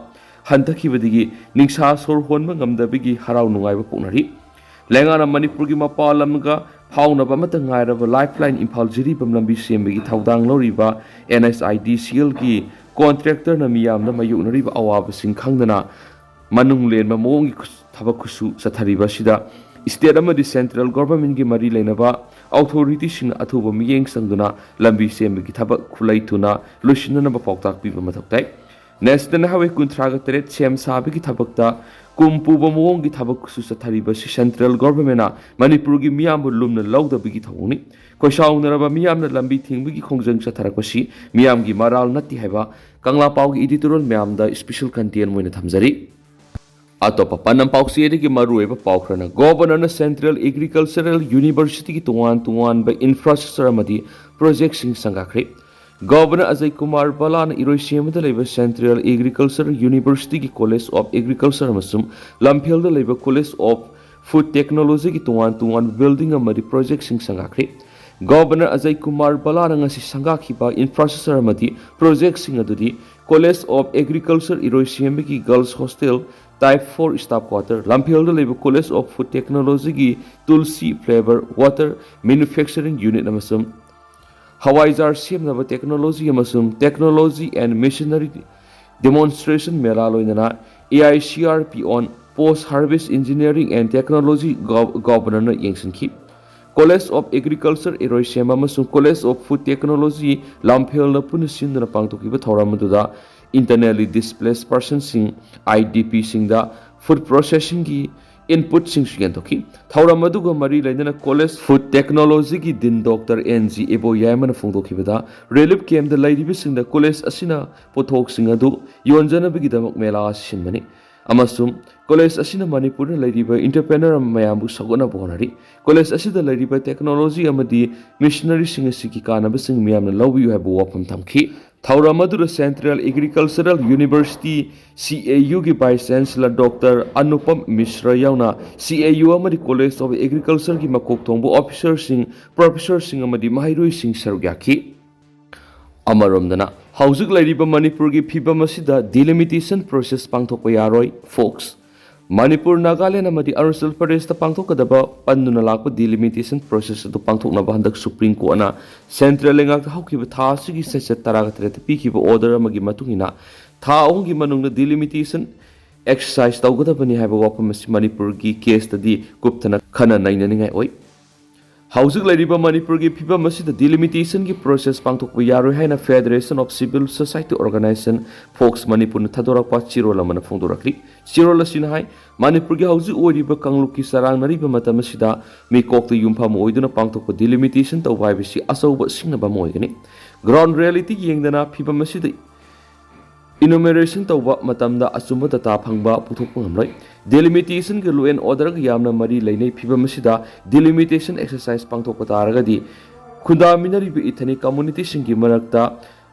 ꯍꯟꯊꯈꯤꯕꯗꯒꯤ ꯅꯤꯡꯁꯥ ꯁꯣꯔ ꯍꯣꯟꯕ ꯉꯝꯗꯕꯒꯤ ꯍꯔꯥꯎ ꯅꯨꯡꯉꯥꯏꯕ ꯄꯣꯛꯅꯔꯤ꯫ ꯂꯩꯉꯥꯛꯅ ꯃꯅꯤꯄꯨꯔꯒꯤ ꯃꯄꯥꯟ ꯂꯝꯒ ꯐꯥꯎꯅꯕ ꯑꯃꯠꯇ ꯉꯥꯏꯔꯕ ꯂꯥꯏꯐ ꯂꯥꯏꯟ ꯏꯝꯐꯥꯜ ꯖꯤꯔꯤꯕꯥꯝ ꯂꯝꯕꯤ ꯁꯦꯝꯕꯒꯤ ꯊꯧꯗꯥꯡ ꯂꯧꯔꯤꯕ ꯑꯦꯟ ꯑꯦꯁ ꯑꯥꯏ ꯗꯤ ꯁꯤ ꯑꯦꯜꯒꯤ ꯀꯣꯟꯇ꯭ꯔꯦꯛꯇꯔꯅ ꯃꯤꯌꯥꯝꯅ ꯃꯥꯌꯣꯛꯅꯔꯤꯕ ꯑꯋꯥꯕꯁꯤꯡ ꯈꯪꯗꯅ ꯃꯅꯨꯡ ꯂꯦꯟꯕ ꯃꯑꯣꯡꯒꯤ ꯈꯨꯠ-, ꯊꯕꯛ ꯈꯨꯠꯁꯨ ꯆꯠꯊꯔꯤꯕ ꯑꯁꯤꯗ ꯁ꯭ꯇꯦꯠ ꯑꯃꯗꯤ ꯁꯦꯟꯇ꯭ꯔꯦꯜ ꯒꯣꯚꯔꯟꯃꯦꯟꯠꯀꯤ ꯃꯔꯤ ꯂꯩꯅꯕ ꯑꯣꯊꯣꯔꯤꯇꯤꯁꯤꯡꯅ ꯑꯊꯨꯕ ꯃꯤꯠꯌꯦꯡ ꯆꯪꯗꯨꯅ ꯂꯝꯕꯤ ꯁꯦꯝꯕꯒꯤ ꯊꯕꯛ ꯈꯨꯠꯂꯩ ꯊꯨꯅ ꯂꯣꯏꯁꯤꯟꯅꯅꯕ ꯄꯥꯎꯇꯥꯛ ꯄꯤꯕ ꯃꯊꯧ ꯇꯥꯏ꯫ ꯅꯦꯁꯅꯦꯜ ꯍꯥꯏꯋꯦ ꯀꯨꯟꯊ꯭ꯔꯥꯒ ꯇꯔꯦꯠ ꯁꯦꯝ ꯁꯥꯕꯒꯤ ꯊꯕꯛꯇ ꯀꯨꯝ ꯄꯨꯕ ꯃꯑꯣꯡꯒꯤ ꯊꯕꯛ ꯈꯨꯠꯁꯨ ꯆꯠꯊꯔꯤꯕ ꯑꯁꯤ ꯁꯦꯟꯇ꯭ꯔꯦꯜ ꯒꯣꯚꯔꯟꯃꯦꯟꯠꯅ ꯃꯅꯤꯄꯨꯔꯒꯤ ꯃꯤꯌꯥꯝꯕꯨ ꯂꯨꯝꯅ ꯂꯧꯗꯕꯒꯤ ꯊꯧꯑꯣꯡꯅꯤ꯫ ꯈꯣꯏꯁꯥꯎꯅꯔꯕ ꯃꯤꯌꯥꯝꯅ ꯂꯝꯕꯤ ꯊꯤꯡꯕꯒꯤ ꯈꯣꯡꯖꯪ ꯆꯠꯊꯔꯛꯄꯁꯤ ꯃꯤꯌꯥꯝꯒꯤ ꯃꯔꯥꯜ ꯅꯠꯇꯦ ꯍꯥꯏꯕ ꯀꯪꯂꯥ ꯄꯥꯎꯒꯤ ꯏꯗꯤꯇꯣꯔꯤꯌꯦꯜ ꯃꯌꯥꯝꯗ ꯁ꯭ꯄꯦꯁꯦꯜ ꯀꯟꯇꯦꯟ ꯑꯣꯏꯅ ꯊꯝꯖꯔꯤ꯫ ꯑꯇꯣꯞꯄ ꯄꯥꯟꯗꯝ ꯄꯥꯎꯆꯦꯗꯒꯤ ꯃꯔꯨꯑꯣꯏꯕ ꯄꯥꯎ ꯈꯔꯅ, ꯒꯣꯚꯔꯅꯔꯅ ꯁꯦꯟꯇ꯭ꯔꯦꯜ ꯑꯦꯒ꯭ꯔꯤꯀꯜꯆꯔꯦꯜ ꯌꯨꯅꯤꯚꯔꯁꯤꯇꯤꯒꯤ ꯇꯣꯉꯥꯟ ꯇꯣꯉꯥꯟꯕ ꯏꯟꯐ꯭ꯔꯥꯁ꯭ꯇ꯭ꯔꯛꯆꯔ ꯑꯃꯗꯤ ꯄ꯭ꯔꯣꯖꯦꯛꯁꯤꯡ ꯁꯪꯒꯥꯈ꯭ꯔꯦ꯫ ꯒꯣꯚꯔꯅꯔ ꯑꯖꯌ ꯀꯨꯃꯥꯔ ꯕꯂꯥꯅ ꯏꯔꯣꯏꯁꯦꯝꯕꯗ ꯂꯩꯕ ꯁꯦꯟꯇ꯭ꯔꯦꯜ ꯑꯦꯒ꯭ꯔꯤꯀꯜꯆꯔ ꯌꯨꯅꯤꯚꯔꯁꯤꯇꯤꯒꯤ ꯀꯣꯂꯦꯖ ꯑꯣꯐ ꯑꯦꯒ꯭ꯔꯤꯀꯜꯆꯔ ꯑꯃꯁꯨꯡ ꯂꯝꯐꯦꯜꯗ ꯂꯩꯕ ꯀꯣꯂꯦꯖ ꯑꯣꯐ ꯐꯨꯗ ꯇꯦꯛꯅꯣꯂꯣꯖꯤꯒꯤ ꯇꯣꯉꯥꯟ ꯇꯣꯉꯥꯟꯕ ꯕꯤꯜꯗꯤꯡ ꯑꯃꯗꯤ ꯄ꯭ꯔꯣꯖꯦꯛꯁꯤꯡ ꯁꯪꯒꯥꯈ꯭ꯔꯦ꯫ ꯒꯣꯚꯔꯅꯔ ꯑꯖꯌ ꯀꯨꯃꯥꯔ ꯕꯂꯥꯅ ꯉꯁꯤ ꯁꯪꯒꯥꯈꯤꯕ ꯏꯟꯐ꯭ꯔꯥꯁ꯭ꯇ꯭ꯔꯛꯆꯔ ꯑꯃꯗꯤ ꯄ꯭ꯔꯣꯖꯦꯛꯁꯤꯡ ꯑꯗꯨꯗꯤ ꯀꯣꯂꯦꯖ ꯑꯣꯐ ꯑꯦꯒ꯭ꯔꯤꯀꯜꯆꯔ ꯏꯔꯣꯏꯁꯦꯝꯕꯒꯤ girls hostel, Type four staff quarter, ꯂꯝꯐꯦꯜꯗ ꯂꯩꯕ College of Food Technologyꯒꯤ Tulsi Flavor Water Manufacturing Unit ꯑꯃꯁꯨꯡ ꯍꯋꯥꯏꯖꯥꯔ ꯁꯦꯝꯅꯕ technology ꯑꯃꯁꯨꯡ Technology and Machinery Demonstration ꯃꯦꯂꯥ, ꯂꯣꯏꯅꯅ A I C R P on Post Harvest Engineering and Technology Gov-, Governorꯅ ꯌꯦꯡꯁꯤꯟꯈꯤ꯫ College of Agriculture ꯏꯔꯣꯏꯁꯦꯝꯕ ꯑꯃꯁꯨꯡ College of Food Technology ꯂꯝꯐꯦꯜꯅ ꯄꯨꯟꯅ ꯁꯤꯟꯗꯨꯅ ꯄꯥꯡꯊꯣꯛꯈꯤꯕ ꯊꯧꯔꯝ ꯑꯗꯨꯗ internally displaced personꯁꯤꯡ, I D Pꯁꯤꯡꯗ food processingꯒꯤ inputꯁꯤꯡꯁꯨ ꯌꯦꯟꯊꯣꯛꯈꯤ꯫ ꯊꯧꯔꯝ ꯑꯗꯨꯒ ꯃꯔꯤ ꯂꯩꯅꯅ College Food Technologyꯒꯤ Dean Doctor N G ꯏꯕꯣꯌꯥꯏꯃꯅ ꯐꯣꯡꯗꯣꯛꯈꯤꯕꯗ, relief campꯇ ꯂꯩꯔꯤꯕꯁꯤꯡꯗ college ꯑꯁꯤꯅ ꯄꯣꯠꯊꯣꯛꯁꯤꯡ ꯑꯗꯨ ꯌꯣꯟꯖꯅꯕꯒꯤꯗꯃꯛ ꯃꯦꯂꯥ ꯑꯁꯤ ꯁꯤꯟꯕꯅꯤ ꯑꯃꯁꯨꯡ college ꯑꯁꯤꯅ ꯃꯅꯤꯄꯨꯔꯗ ꯂꯩꯔꯤꯕ entrepreneur ꯃꯌꯥꯝꯕꯨ ꯁꯧꯒꯠꯅꯕ ꯍꯣꯠꯅꯔꯤ꯫ College ꯑꯁꯤꯗ ꯂꯩꯔꯤꯕ technology ꯑꯃꯗꯤ machineryꯁꯤꯡ ꯑꯁꯤꯒꯤ ꯀꯥꯟꯅꯕꯁꯤꯡ ꯃꯤꯌꯥꯝꯅ ꯂꯧꯕꯤꯌꯨ ꯍꯥꯏꯕ ꯋꯥꯐꯝ ꯊꯝꯈꯤ꯫ ꯊꯧꯔꯝ ꯑꯗꯨꯗ Central Agricultural University, C A Uꯒꯤ Vice Chancellor Doctor Anupam Mishra ꯌꯥꯎꯅ C A U ꯑꯃꯗꯤ College of Agricultureꯒꯤ ꯃꯀꯣꯛ ꯊꯣꯡꯕ officerꯁꯤꯡ, professorꯁꯤꯡ ꯑꯃꯗꯤ ꯃꯍꯩꯔꯣꯏꯁꯤꯡ ꯁꯔꯨꯛ ꯌꯥꯈꯤ꯫ ꯑꯃꯔꯣꯝꯗꯅ, ꯍꯧꯖꯤꯛ ꯂꯩꯔꯤꯕ ꯃꯅꯤꯄꯨꯔꯒꯤ ꯐꯤꯕꯝ ꯑꯁꯤꯗ delimitation process ꯄꯥꯡꯊꯣꯛꯄ ꯌꯥꯔꯣꯏ, ꯐꯣꯛꯁ꯫ ꯃꯅꯤꯄꯨꯔ, ꯅꯥꯒꯥꯂꯦꯟ ꯑꯃꯗꯤ ꯑꯔꯨꯅꯥꯆꯜ ꯄ꯭ꯔꯗꯦꯁꯇ ꯄꯥꯡꯊꯣꯛꯀꯗꯕ ꯄꯟꯗꯨꯅ ꯂꯥꯛꯄ delimitation process ꯑꯗꯨ ꯄꯥꯡꯊꯣꯛꯅꯕ ꯍꯟꯗꯛ Supreme Courtꯅ Central ꯂꯩꯉꯥꯛꯇ ꯍꯧꯈꯤꯕ ꯊꯥ ꯑꯁꯤꯒꯤ ꯆꯩꯆꯠ ꯇꯔꯥꯒ ꯇꯔꯦꯠꯇ ꯄꯤꯈꯤꯕ order ꯑꯃꯒꯤ ꯃꯇꯨꯡ ꯏꯟꯅ, ꯊꯥ ꯑꯍꯨꯝꯒꯤ ꯃꯅꯨꯡꯗ delimitation exercise ꯇꯧꯒꯗꯕꯅꯤ ꯍꯥꯏꯕ ꯋꯥꯐꯝ ꯑꯁꯤ ꯃꯅꯤꯄꯨꯔꯒꯤ caseꯇꯗꯤ ꯀꯨꯞꯊꯅ ꯈꯟꯅ ꯅꯩꯅꯅꯤꯡꯉꯥꯏ ꯑꯣꯏ꯫ ꯍꯧꯖꯤꯛ ꯂꯩꯔꯤꯕ ꯃꯅꯤꯄꯨꯔꯒꯤ ꯐꯤꯕꯝ ꯑꯁꯤꯗ delimitation ꯒꯤ process ꯄꯥꯡꯊꯣꯛꯄ ꯌꯥꯔꯣꯏ ꯍꯥꯏꯅ Federation of Civil Society Organization, fox, ꯃꯅꯤꯄꯨꯔꯅ ꯊꯥꯗꯣꯔꯛꯄ ꯆꯦꯔꯣꯜ ꯑꯃꯅ ꯐꯣꯡꯗꯣꯔꯛꯂꯤ꯫ ꯆꯦꯔꯣꯜ ꯑꯁꯤꯅ ꯍꯥꯏ, ꯃꯅꯤꯄꯨꯔꯒꯤ ꯍꯧꯖꯤꯛ ꯑꯣꯏꯔꯤꯕ ꯀꯥꯡꯂꯨꯞꯀꯤ ꯆꯔꯥꯡꯅꯔꯤꯕ ꯃꯇꯝ ꯑꯁꯤꯗ ꯃꯤꯀꯣꯛꯇ ꯌꯨꯝꯐꯝ ꯑꯣꯏꯗꯨꯅ ꯄꯥꯡꯊꯣꯛꯄ delimitation ꯇꯧꯕ ꯍꯥꯏꯕꯁꯤ ꯑꯆꯧꯕ ꯁꯤꯡꯅꯕ ꯑꯃ ꯑꯣꯏꯒꯅꯤ꯫ Ground reality ꯌꯦꯡꯗꯅ ꯐꯤꯕꯝ ꯑꯁꯤꯗ enumeration ꯇꯧꯕ ꯃꯇꯝꯗ ꯑꯆꯨꯝꯕ data ꯐꯪꯕ ꯄꯨꯊꯣꯛꯄ ꯉꯝꯂꯣꯏ꯫ Delimitation ꯒ law and order ꯒ ꯌꯥꯝꯅ ꯃꯔꯤ ꯂꯩꯅꯩ꯫ ꯐꯤꯕꯝ ꯑꯁꯤꯗ delimitation exercise ꯄꯥꯡꯊꯣꯛꯄ ꯇꯥꯔꯒꯗꯤ, ꯈꯨꯟꯗꯥꯃꯤꯟꯅꯔꯤꯕ ethnic community ꯁꯤꯡꯒꯤ ꯃꯔꯛꯇ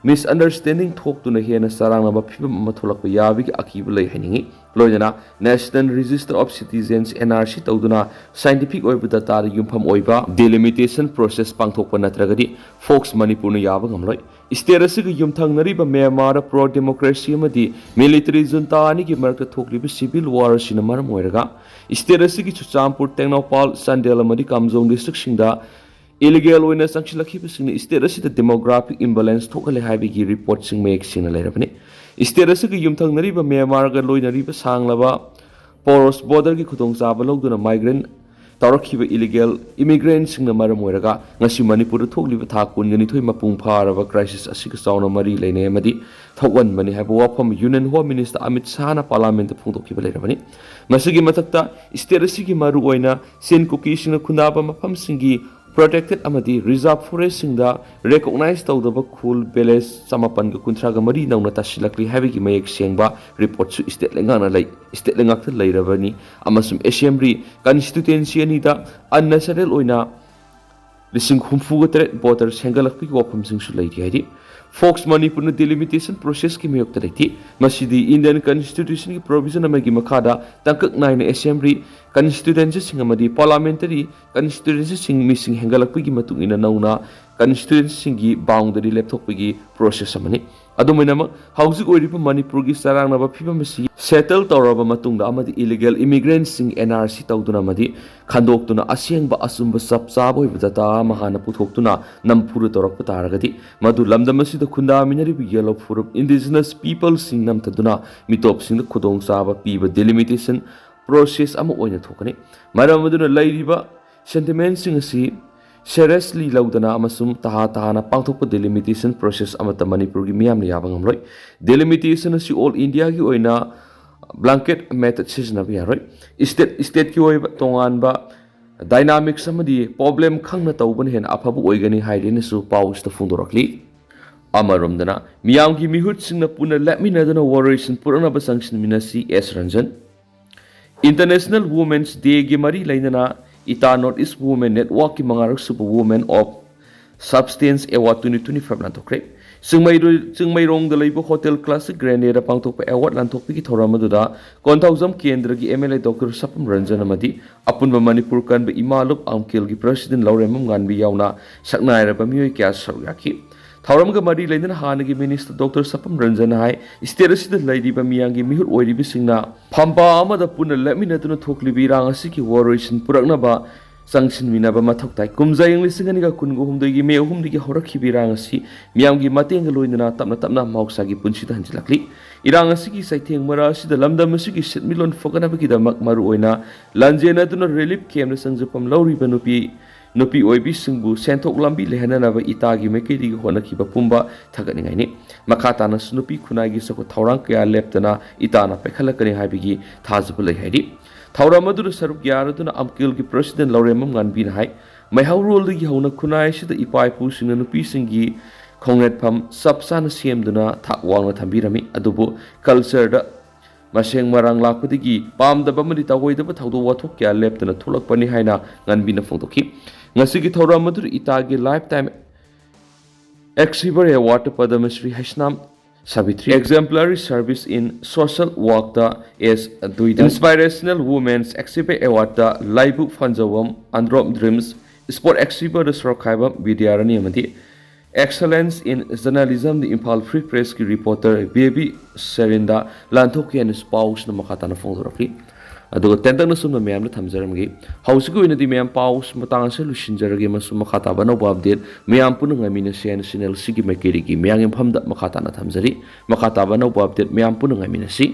ꯃꯤꯁꯑꯟꯗꯔꯁ꯭ꯇꯦꯟꯗꯤꯡ ꯊꯣꯛꯇꯨꯅ ꯍꯦꯟꯅ ꯆꯔꯥꯡꯅꯕ ꯐꯤꯕꯝ ꯑꯃ ꯊꯣꯛꯂꯛꯄ ꯌꯥꯕꯒꯤ ꯑꯀꯤꯕ ꯂꯩ ꯍꯥꯏꯅꯤꯡꯏ꯫ ꯂꯣꯏꯅꯅ National Register of Citizens, N R C, ꯇꯧꯗꯨꯅ scientific ꯑꯣꯏꯕ dataꯗ ꯌꯨꯝꯐꯝ ꯑꯣꯏꯕ delimitation process ꯄꯥꯡꯊꯣꯛꯄ ꯅꯠꯇ꯭ꯔꯒꯗꯤ Fox Manipurꯅ ꯌꯥꯕ ꯉꯝꯂꯣꯏ꯫ State ꯑꯁꯤꯒ ꯌꯨꯝꯊꯪꯅꯔꯤꯕ ꯃ꯭ꯌꯥꯟꯃꯥꯔꯗ pro democracy ꯑꯃꯗꯤ military junta ꯑꯅꯤꯒꯤ ꯃꯔꯛꯇ ꯊꯣꯛꯂꯤꯕ civil war ꯑꯁꯤꯅ ꯃꯔꯝ ꯑꯣꯏꯔꯒ state ꯑꯁꯤꯒꯤ ꯆꯨꯔꯆꯥꯟꯄꯨꯔ, ꯇꯦꯡꯅꯧꯄꯥꯜ, ꯆꯥꯟꯗꯦꯜ ꯑꯃꯗꯤ ꯀꯥꯝꯖꯣꯡ districtꯁꯤꯡꯗ illegal ꯑꯣꯏꯅ ꯆꯪꯁꯤꯜꯂꯛꯈꯤꯕꯁꯤꯡꯅ state ꯑꯁꯤꯗ demographic imbalance ꯊꯣꯛꯍꯜꯂꯦ ꯍꯥꯏꯕꯒꯤ reportꯁꯤꯡ ꯃꯌꯦꯛ ꯁꯦꯡꯅ ꯂꯩꯔꯕꯅꯤ꯫ State ꯑꯁꯤꯒ ꯌꯨꯝꯊꯪꯅꯔꯤꯕ ꯃ꯭ꯌꯥꯟꯃꯥꯔꯒ ꯂꯣꯏꯅꯔꯤꯕ ꯁꯥꯡꯂꯕ porous borderꯒꯤ ꯈꯨꯗꯣꯡꯆꯥꯕ ꯂꯧꯗꯨꯅ migrant ꯇꯧꯔꯛꯈꯤꯕ illegal immigrantꯁꯤꯡꯅ ꯃꯔꯝ ꯑꯣꯏꯔꯒ ꯉꯁꯤ ꯃꯅꯤꯄꯨꯔꯗ ꯊꯣꯛꯂꯤꯕ ꯊꯥ ꯀꯨꯟꯒ ꯅꯤꯊꯣꯏ ꯃꯄꯨꯡ ꯐꯥꯔꯕ crisis ꯑꯁꯤꯒ ꯆꯥꯎꯅ ꯃꯔꯤ ꯂꯩꯅꯩ ꯑꯃꯗꯤ ꯊꯣꯛꯍꯟꯕꯅꯤ ꯍꯥꯏꯕ ꯋꯥꯐꯝ Union Home Minister ꯑꯃꯤꯠ ꯁꯥꯍꯅ parliamentꯇ ꯐꯣꯡꯗꯣꯛꯈꯤꯕ ꯂꯩꯔꯕꯅꯤ꯫ ꯃꯁꯤꯒꯤ ꯃꯊꯛꯇ state ꯑꯁꯤꯒꯤ ꯃꯔꯨꯑꯣꯏꯅ ꯆꯤꯟ ꯀꯨꯀꯤꯁꯤꯡꯅ ꯈꯨꯟꯗꯥꯕ ꯃꯐꯝꯁꯤꯡꯒꯤ protected ꯑꯃꯗꯤ reserve forestꯁꯤꯡꯗ recognize ꯇꯧꯗꯕ ꯈꯨꯜ, village ꯆꯃꯥꯄꯟꯒ ꯀꯨꯟꯊ꯭ꯔꯥꯒ ꯃꯔꯤ ꯅꯧꯅ ꯇꯥꯁꯤꯜꯂꯛꯂꯤ ꯍꯥꯏꯕꯒꯤ ꯃꯌꯦꯛ ꯁꯦꯡꯕ reportꯁꯨ state ꯂꯩꯉꯥꯛꯅ ꯂꯩ, state ꯂꯩꯉꯥꯛꯇ ꯂꯩꯔꯕꯅꯤ ꯑꯃꯁꯨꯡ assembly constituency ꯑꯅꯤꯗ unnatural ꯑꯣꯏꯅ ꯂꯤꯁꯤꯡ ꯍꯨꯝꯐꯨꯒ ꯇꯔꯦꯠ voters ꯍꯦꯟꯒꯠꯂꯛꯄꯒꯤ ꯋꯥꯐꯝꯁꯤꯡꯁꯨ ꯂꯩꯔꯤ ꯍꯥꯏꯔꯤ꯫ Fox Manipurꯅ delimitation processꯀꯤ ꯃꯥꯌꯣꯛꯇ ꯂꯩꯇꯦ꯫ ꯃꯁꯤꯗꯤ Indian Constitutionꯒꯤ provision ꯑꯃꯒꯤ ꯃꯈꯥꯗ ꯇꯥꯡꯀꯛ ꯅꯥꯏꯅ assembly constituencyꯁꯤꯡ ꯑꯃꯗꯤ parliamentary constituencyꯁꯤꯡ ꯃꯤꯁꯤꯡ ꯍꯦꯟꯒꯠꯂꯛꯄꯒꯤ ꯃꯇꯨꯡ ꯏꯟꯅ ꯅꯧꯅ constituencyꯁꯤꯡꯒꯤ boundary ꯂꯦꯞꯊꯣꯛꯄꯒꯤ process ꯑꯃꯅꯤ꯫ ꯑꯗꯨꯝ ꯑꯣꯏꯅꯃꯛ, ꯍꯧꯖꯤꯛ ꯑꯣꯏꯔꯤꯕ ꯃꯅꯤꯄꯨꯔꯒꯤ ꯆꯔꯥꯡꯅꯕ ꯐꯤꯕꯝ ꯑꯁꯤ settle ꯇꯧꯔꯕ ꯃꯇꯨꯡꯗ ꯑꯃꯗꯤ illegal immigrantꯁꯤꯡ N R C ꯇꯧꯗꯨꯅ ꯑꯃꯗꯤ ꯈꯟꯗꯣꯛꯇꯨꯅ ꯑꯁꯦꯡꯕ ꯑꯆꯨꯝꯕ ꯆꯞ ꯆꯥꯕ ꯑꯣꯏꯕ data ꯑꯃ ꯍꯥꯟꯅ ꯄꯨꯊꯣꯛꯇꯨꯅ ꯅꯝꯐꯨꯗ ꯇꯧꯔꯛꯄ ꯇꯥꯔꯒꯗꯤ, ꯃꯗꯨ ꯂꯝꯗꯝ ꯑꯁꯤꯗ ꯈꯨꯟꯗꯥꯃꯤꯟꯅꯔꯤꯕ ꯌꯦꯜꯍꯧ ꯐꯨꯔꯨꯞ indigenous peopleꯁꯤꯡ ꯅꯝꯊꯗꯨꯅ ꯃꯤꯇꯣꯞꯁꯤꯡꯗ ꯈꯨꯗꯣꯡꯆꯥꯕ ꯄꯤꯕ delimitation process ꯑꯃ ꯑꯣꯏꯅ ꯊꯣꯛꯀꯅꯤ꯫ ꯃꯔꯝ ꯑꯗꯨꯅ ꯂꯩꯔꯤꯕ sentimentꯁꯤꯡ ꯑꯁꯤ seriously ꯂꯧꯗꯅ ꯑꯃꯁꯨꯡ ꯇꯍꯥ ꯇꯍꯥꯅ ꯄꯥꯡꯊꯣꯛꯄ delimitation process ꯑꯃꯠꯇ ꯃꯅꯤꯄꯨꯔꯒꯤ ꯃꯤꯌꯥꯝꯅ ꯌꯥꯕ ꯉꯝꯂꯣꯏ꯫ Delimitation ꯑꯁꯤ all Indiaꯒꯤ ꯑꯣꯏꯅ blanket method ꯁꯤꯖꯤꯟꯅꯕ ꯌꯥꯔꯣꯏ꯫ State stateꯀꯤ ꯑꯣꯏꯕ ꯇꯣꯉꯥꯟꯕ dynamics ꯑꯃꯗꯤ problem ꯈꯪꯅ ꯇꯧꯕꯅ ꯍꯦꯟꯅ ꯑꯐꯕ ꯑꯣꯏꯒꯅꯤ ꯍꯥꯏꯗꯨꯅꯁꯨ ꯄꯥꯎꯁꯤꯗ ꯐꯣꯡꯗꯣꯔꯛꯂꯤ꯫ ꯑꯃꯔꯣꯝꯗꯅ ꯃꯤꯌꯥꯝꯒꯤ ꯃꯤꯍꯨꯠꯁꯤꯡꯅ ꯄꯨꯟꯅ ꯂꯦꯞꯃꯤꯟꯅꯗꯨꯅ ꯋꯥꯔꯣꯏꯁꯤꯟ ꯄꯨꯔꯛꯅꯕ ꯆꯪꯁꯤꯟꯃꯤꯟꯅꯁꯤ, ꯑꯦꯁ ꯔꯟꯖꯟ꯫ International Women's Dayꯒꯤ ꯃꯔꯤ ꯂꯩꯅꯅ ꯏꯇꯥ North East Women Networkꯀꯤ ꯃꯉꯥꯔꯛ ꯁꯨꯕ Women of Substance Award twenty twenty five ꯂꯥꯟꯊꯣꯛꯈ꯭ꯔꯦ꯫ ꯆꯤꯡꯃꯩꯔꯣꯏ-, ꯆꯤꯡꯃꯩꯔꯣꯡꯗ ꯂꯩꯕ ꯍꯣꯇꯦꯜ ꯀ꯭ꯂꯥꯁꯤꯛ ꯒ꯭ꯔꯦꯅꯦꯗ ꯄꯥꯡꯊꯣꯛꯄ ꯑꯦꯋꯥꯔꯗ ꯂꯥꯟꯊꯣꯛꯄꯒꯤ ꯊꯧꯔꯝ ꯑꯗꯨꯗ ꯀꯣꯟꯊꯧꯖꯝ ꯀꯦꯟꯗ꯭ꯔꯒꯤ M L A doctor Sapam Ranjan ꯑꯃꯗꯤ ꯑꯄꯨꯟꯕ ꯃꯅꯤꯄꯨꯔ ꯀꯟꯕ ꯏꯃꯥꯂꯨꯞ ꯑꯝꯀꯦꯜꯒꯤ ꯄ꯭ꯔꯁꯤꯗꯦꯟ ꯂꯧꯔꯦꯝꯕꯝ ꯉꯥꯟꯕꯤ ꯌꯥꯎꯅ ꯁꯛꯅꯥꯏꯔꯕ ꯃꯤꯑꯣꯏ ꯀꯌꯥ ꯁꯔꯨꯛ ꯌꯥꯈꯤ꯫ ꯊꯧꯔꯝꯒ ꯃꯔꯤ ꯂꯩꯅꯅ ꯍꯥꯟꯅꯒꯤ ꯃꯤꯅꯤꯁꯇꯔ ꯗꯣꯛꯇꯔ ꯁꯄꯝ ꯔꯟꯖꯟꯅ ꯍꯥꯏ, ꯁ꯭ꯇꯦꯠ ꯑꯁꯤꯗ ꯂꯩꯔꯤꯕ ꯃꯤꯌꯥꯝꯒꯤ ꯃꯤꯍꯨꯠ ꯑꯣꯏꯔꯤꯕꯁꯤꯡꯅ ꯐꯝꯕꯥ ꯑꯃꯗ ꯄꯨꯟꯅ ꯂꯦꯞꯃꯤꯟꯅꯗꯨꯅ ꯊꯣꯛꯂꯤꯕ ꯏꯔꯥꯡ ꯑꯁꯤꯒꯤ ꯋꯥꯔꯣꯏꯁꯤꯟ ꯄꯨꯔꯛꯅꯕ ꯆꯪꯁꯤꯟꯃꯤꯟꯅꯕ ꯃꯊꯧ ꯇꯥꯏ꯫ ꯀꯨꯝꯖꯥ ꯏꯪ ꯂꯤꯁꯤꯡ ꯑꯅꯤꯒ ꯀꯨꯟꯒ ꯍꯨꯝꯗꯣꯏꯒꯤ ꯃꯦ ꯑꯍꯨꯝꯗꯒꯤ ꯍꯧꯔꯛꯈꯤꯕ ꯏꯔꯥꯡ ꯑꯁꯤ ꯃꯤꯌꯥꯝꯒꯤ ꯃꯇꯦꯡꯒ ꯂꯣꯏꯅꯅ ꯇꯞꯅ ꯇꯞꯅ ꯃꯍꯧꯁꯥꯒꯤ ꯄꯨꯟꯁꯤꯗ ꯍꯟꯖꯤꯜꯂꯛꯂꯤ꯫ ꯏꯔꯥꯡ ꯑꯁꯤꯒꯤ ꯆꯩꯊꯦꯡ ꯃꯔꯛ ꯑꯁꯤꯗ ꯂꯝꯗꯝ ꯑꯁꯤꯒꯤ ꯁꯦꯟꯃꯤꯠꯂꯣꯟ ꯐꯒꯠꯅꯕꯒꯤꯗꯃꯛ ꯃꯔꯨꯑꯣꯏꯅ ꯂꯥꯟꯖꯦꯟꯅꯗꯨꯅ ꯔꯤꯂꯤꯐ ꯀꯦꯝꯞꯇ ꯆꯪꯖꯐꯝ ꯂꯧꯔꯤꯕ ꯅꯨꯄꯤ, ꯅꯨꯄꯤ ꯑꯣꯏꯕꯤꯁꯤꯡꯕꯨ ꯁꯦꯟꯊꯣꯛ ꯂꯝꯕꯤ ꯂꯩꯍꯟꯅꯅꯕ ꯏꯇꯥꯒꯤ ꯃꯥꯏꯀꯩꯗꯒꯤ ꯍꯣꯠꯅꯈꯤꯕ ꯄꯨꯝꯕ ꯊꯥꯒꯠꯅꯤꯡꯉꯥꯏꯅꯤ꯫ ꯃꯈꯥ ꯇꯥꯅꯁꯨ ꯅꯨꯄꯤ ꯈꯨꯟꯅꯥꯏꯒꯤ ꯆꯥꯎꯈꯠ ꯊꯧꯔꯥꯡ ꯀꯌꯥ ꯂꯦꯞꯇꯅ ꯏꯇꯥꯅ ꯄꯥꯏꯈꯠꯂꯛꯀꯅꯤ ꯍꯥꯏꯕꯒꯤ ꯊꯥꯖꯕ ꯂꯩ ꯍꯥꯏꯔꯤ꯫ ꯊꯧꯔꯝ ꯑꯗꯨꯗ ꯁꯔꯨꯛ ꯌꯥꯔꯗꯨꯅ ꯑꯝꯀꯦꯜꯒꯤ ꯄ꯭ꯔꯁꯤꯗꯦꯟ ꯂꯧꯔꯦꯝꯕꯝ ꯉꯥꯟꯕꯤꯅ ꯍꯥꯏ, ꯃꯩꯍꯧꯔꯣꯜꯗꯒꯤ ꯍꯧꯅ ꯈꯨꯟꯅꯥꯏ ꯑꯁꯤꯗ ꯏꯄꯥ ꯏꯄꯨꯁꯤꯡꯅ ꯅꯨꯄꯤꯁꯤꯡꯒꯤ ꯈꯣꯡꯅꯦꯠꯐꯝ ꯆꯞ ꯆꯥꯅ ꯁꯦꯝꯗꯨꯅ ꯊꯥꯛ ꯋꯥꯡꯅ ꯊꯝꯕꯤꯔꯝꯃꯤ꯫ ꯑꯗꯨꯕꯨ ꯀꯜꯆꯔꯗ ꯃꯁꯦꯡ ꯃꯔꯥꯡ ꯂꯥꯛꯄꯗꯒꯤ ꯄꯥꯝꯗꯕ ꯑꯃꯗꯤ ꯇꯧꯑꯣꯏꯗꯕ ꯊꯧꯗꯣꯛ ꯋꯥꯊꯣꯛ ꯀꯌꯥ ꯂꯦꯞꯇꯅ ꯊꯣꯛꯂꯛꯄꯅꯤ ꯍꯥꯏꯅ ꯉꯥꯟꯕꯤꯅ ꯐꯣꯡꯗꯣꯛꯈꯤ꯫ ꯉꯁꯤꯒꯤ ꯊꯧꯔꯝ ꯑꯗꯨꯗ ꯏꯇꯥꯒꯤ lifetime achiever award Padma Shri Heisnam Sabitri, Exemplary Service in Social Workꯇ ꯑꯦꯁ ꯗꯨꯏꯗ, Inspirational Women's Exhibit Awardꯇ ꯂꯥꯏꯕꯨ ꯐꯟꯖꯧꯕꯝ, ꯑꯟꯗ꯭ꯔꯣꯞ ꯗ꯭ꯔꯤꯝꯁ, Sport Exhiberꯗ ꯁꯣꯔꯣꯛꯈꯥꯏꯕꯝ ꯕꯤꯗ꯭ꯌꯥꯔꯥꯅꯤ ꯑꯃꯗꯤ Excellence in Journalismꯗ ꯏꯝꯐꯥꯜ ꯐ꯭ꯔꯤ ꯄ꯭ꯔꯦꯁꯀꯤ ꯔꯤꯄꯣꯔꯇꯔ ꯕꯦꯕꯤ ꯁꯦꯔꯤꯟꯗ ꯂꯥꯟꯊꯣꯛꯈꯤ ꯍꯥꯏꯅꯁꯨ ꯄꯥꯎꯁꯤꯅ ꯃꯈꯥ ꯇꯥꯅ ꯐꯣꯡꯗꯣꯔꯛꯂꯤ꯫ ꯑꯗꯨꯒ ꯇꯦꯟꯇꯛꯅ ꯁꯨꯝꯅ ꯃꯌꯥꯝꯗ ꯊꯝꯖꯔꯝꯒꯦ꯫ ꯍꯧꯖꯤꯛꯀꯤ ꯑꯣꯏꯅꯗꯤ ꯃꯌꯥꯝ ꯄꯥꯎ ꯃꯇꯥꯡ ꯑꯁꯤ ꯂꯣꯏꯁꯤꯟꯖꯔꯒꯦ ꯑꯃꯁꯨꯡ ꯃꯈꯥ ꯇꯥꯕ ꯑꯅꯧꯕ ꯑꯞꯗꯦꯠ ꯃꯌꯥꯝ ꯄꯨꯟꯅ ꯉꯥꯏꯃꯤꯟꯅꯁꯤ ꯍꯥꯏꯅ ꯆꯦꯅꯦꯜ ꯑꯁꯤꯒꯤ ꯃꯥꯏꯀꯩꯗꯒꯤ ꯃꯌꯥꯝꯒꯤ ꯃꯐꯝꯗ ꯃꯈꯥ ꯇꯥꯅ ꯊꯝꯖꯔꯤ꯫ ꯃꯈꯥ ꯇꯥꯕ ꯑꯅꯧꯕ ꯑꯞꯗꯦꯠ ꯃꯌꯥꯝ ꯄꯨꯟꯅ ꯉꯥꯏꯃꯤꯟꯅꯁꯤ꯫